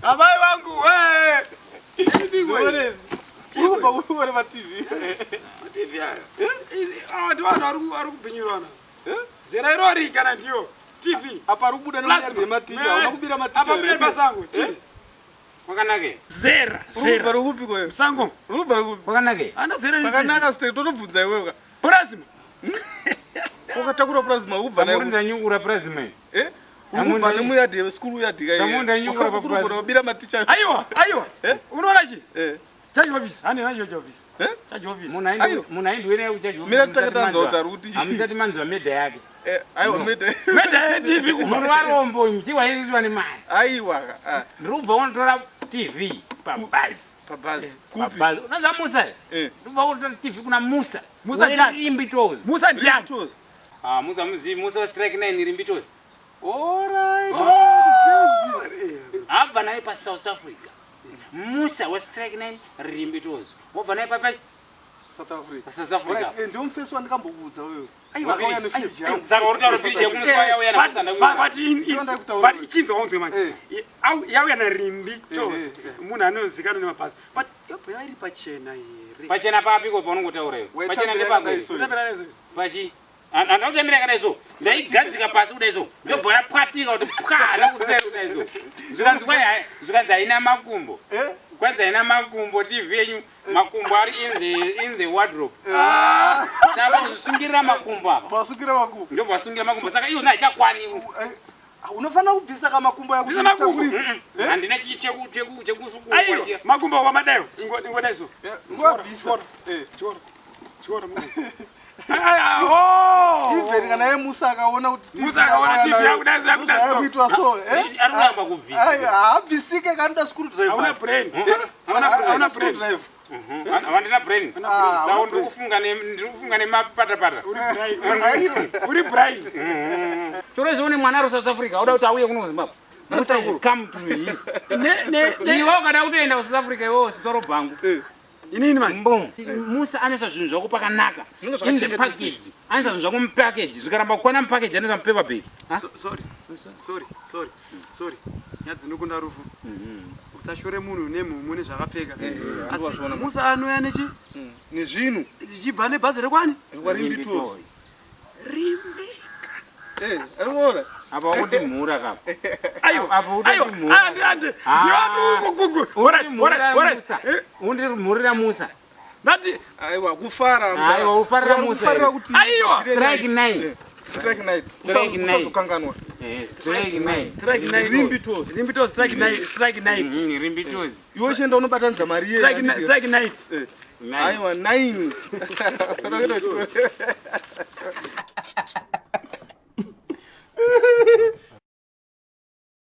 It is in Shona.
Amai vangu we. Uri kubva kuone maTV. TV aya. Ava ndi vanhu vari kubhinyurana. Zera irori kana ndiyo TV. Apa ari kubuda nemuyadhi yematicha. Hauna kubira maticha. Apa buda pasango. Chii? Kwakanake. Zera, Uri kubva zera. rekupi koyo? Musango. Uri kubva rekupi? Kwakanake. Ana zera ni Pakanaka state totobvunza iwewe ka. Plasma. Wakatakura plasma ukubva nayo. Samuri ndanyukura plasma. Eh? Uri kubva nemuyadhi yesikuru yadhi ka. Samuri ndanyukura pa Uri kugona plasma. kubira maticha. Aiwa, aiwa. Eh? Unoona chi? Eh. Charge office. Hani na charge office. Eh? Charge office. Munhu aindi munhu aindiwene kuchaji. Mira tanga tanzwa kuti ari kuti. Hamusati manzwa medha yake. Eh, aiwa mede. Meta ye TV kuba. Munhu varombo mchiwa iriswa nemari. Aiwa. Ah, Ndiri kubva kunotora TV pabhazi. pabhazi. Kupi? Pabhazi. Unonzwa Musa? Eh. Ndiri kubva kunotora TV kuna Musa. Musa ndiani? Rimbitozi. Musa ndiani? Toes. Ah, Musa muzivi Musa wa strike 9 Rimbitozi. Alright. Abva naye pa South Africa. Musa wa strike 9 Rimbitozi. Wabva naye pa pa South Africa. pa South Africa. Alright, eh, ndiwo mufesi wandikambokuudza wewe. Aiwa, Wakauya nefriji yangu. Saka uri kutaura firiji yekumusa yauya na Musa But but in Ndinoda kutaura but ichinzwa unzwe manje. Eh. Yauya na Rimbi Toes. eh, eh. Munhu anozikanwa nemabhazi. But yobva yairi pachena here. Pachena papiko paunongotaura iwe? Pachena Waitambira ndepako. yakadai so. Utapera nezo. Pachi handina kutambira yakadai so ndaigadzika pasi kudai so ndobva yapwatika kuti pwa nokuseri kudai so zvikanzi kwai hai- zvikanzi haina makumbo Eh? kwanzi haina makumbo tv yenyu makumbo ari in the, in the wardrobe saka uzosungirira makumbo apa Wasukira makumbo. ndobva wasungira makumbo saka iwona haichakwani Eh, unofanira kubvisa kamakumbo yako. Bvisa makumbo. handina chii chekusukua Aiwa, makumbo wamadayo. Ingo ingo dai so. Ngwabvisa. Eh. Chora. Chora mungu. Ai oh. Even kana ye Musa akaona kuti TV Musa akaona yakauya TV nayo, yakuda so, yakuda so. zvayakuitwa so, eh? Ari kuramba kubvisa. Ai, haabvisike kana screwdriver. Hauna brain. Hauna Hauna Hauna brain. screwdriver. handina brain Ah, saka ndiri kufunga ndiri kufunga nemapatapata Uri brain. Uri brain. choro izvo une mwana ari South Africa auda kuti auye kuno kuZimbabwe Musa is come to his Ne ne ne. iwe ukada kutoenda kuSouth Africa iwewe sisoro bhangu Inini man. mbom Musa anoisa zvinhu zvako pakanaka Zvinenge in the zvakachengetedzeka. package anoisa zvinhu zvako mupackage zvikaramba kukwana mupackage anoisa mupaper bag Ha? Sorry. Sorry. Sorry. Sorry. Nyaya dzinokunda rufu. Usashore munhu nemhumu nezvakapfeka. Asi handozviona. Musa anouya nechi Nezvinhu. tichibva nebhazi rekwani? Rwarimbi toes. Rimbi. Eh, arikuona? apa wakundimhura kapa Aiwa. Apo utoti Aiwa. mhura. Andi andi. Ah. Ndiyo gugu. Alright, alright, alright. Eh, undimhurira Musa Ndati Aiwa, kufara. Aiwa, kufarira Uri Musa kufarira here. kuti Aiwa. strike 9 Eh, Strike night. Strike night. Usazokanganwa. Eh, strike 9 strike 9. Rimbi toes. Rimbi toes strike 9, strike 9. Rimbi toes Iwe uchienda unobatanidza mari iye. Strike 9, strike 9. Eh. 9 Aiwa, 9. Unoenda kuchikoro.